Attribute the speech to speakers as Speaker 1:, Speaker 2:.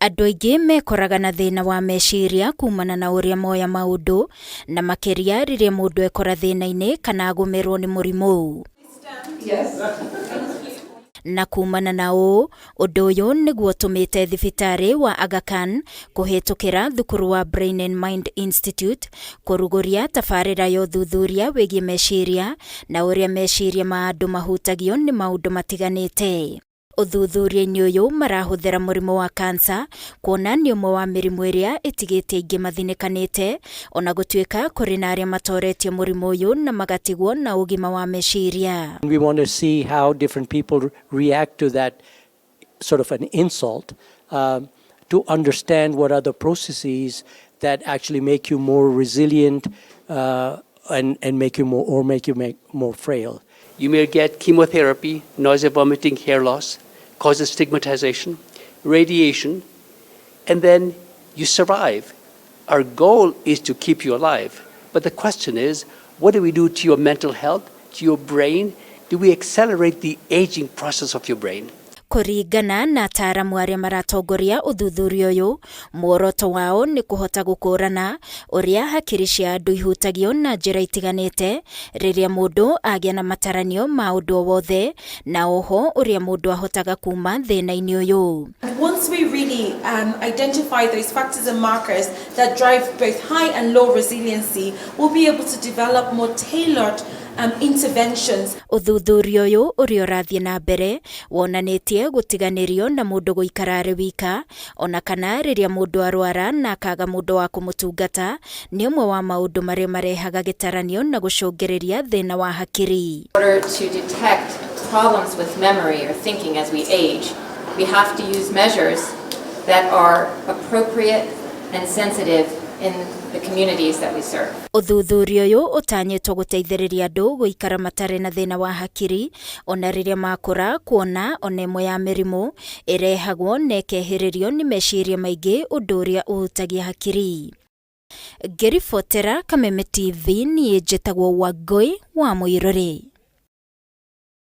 Speaker 1: Andũ aingĩ mekoraga na thĩna wa meciria kumana na ũrĩa moya maũndũ, na makĩria rĩrĩa mũndũ ekora thĩna-inĩ kana agũmĩrwo nĩ mũrimũ. Na kumana na ũũ, ũndũ ũyũ nĩguo ũtũmĩte thibitarĩ wa Aga Khan kũhĩtũkĩra thukuru wa Brain and Mind Institute kũrugũria tabarĩra ya ũthuthuria wĩgiĩ meciria na ũrĩa meciria ma andũ mahutagio nĩ maũndũ matiganĩte. Ũthuthuria-inĩ ũyũ marahũthĩra mũrimũ wa kansa kuona nĩ ũmwe wa mĩrimũ ĩrĩa ĩtigĩte aingĩ mathinĩkanĩte ona gũtuĩka kũrĩ na arĩa matoretio mũrimũ ũyũ na magatigwo na ũgima wa meciria.
Speaker 2: We want to see how different people react to that sort of an insult, to understand what are the processes that actually make you more resilient and make you more or make you make more frail.
Speaker 3: You may get chemotherapy, nausea, vomiting, hair loss, causes stigmatization, radiation, and then you survive. Our goal is to keep you alive. But the question is, what do we do to your mental health, to your brain? Do we accelerate the aging process of your brain?
Speaker 1: Kũringana na ataaramu arĩa maratongoria ũthuthuria ũyũ, muoroto wao nĩ kũhota gũkũrana ũrĩa hakiri cia andũ ihutagio na njĩra itiganĩte rĩrĩa mũndũ agĩa na mataranio ma ũndũ o wothe, na oho ũrĩa mũndũ ahotaga kuma thĩna-inĩ ũyũ.
Speaker 4: Once we really identify those factors and markers that drive both high and low resiliency, we'll be able to develop more tailored interventions.
Speaker 1: Ũthuthuria ũyũ ũrĩa ũrathiĩ na mbere wonanĩtie gũtiganĩrio na mũndũ gũikara arĩ wika, ona kana rĩrĩa mũndũ arwara na akaga mũndũ wa kũmũtungata, nĩ ũmwe wa maũndũ marĩa marehaga gĩtaranio na gũcũngĩrĩria thĩna wa hakiri.
Speaker 5: In order to detect problems with memory or thinking as we age, we have to use measures that are appropriate and sensitive in the communities that we serve.
Speaker 1: Ũthuthuria ũyũ ũtanyĩtwo gũteithĩrĩria andũ gũikara matarĩ na thĩna wa hakiri ona rĩrĩa makũra, kuona ona ĩmwe ya mĩrimũ ĩrehagwo na ĩkehĩrĩrio nĩ meciria maingĩ, ũndũ ũrĩa ũhutagia hakiri. Ngĩribotera Kameme TV, niĩ njĩtagwo Wangũi wa Mũirũrĩ.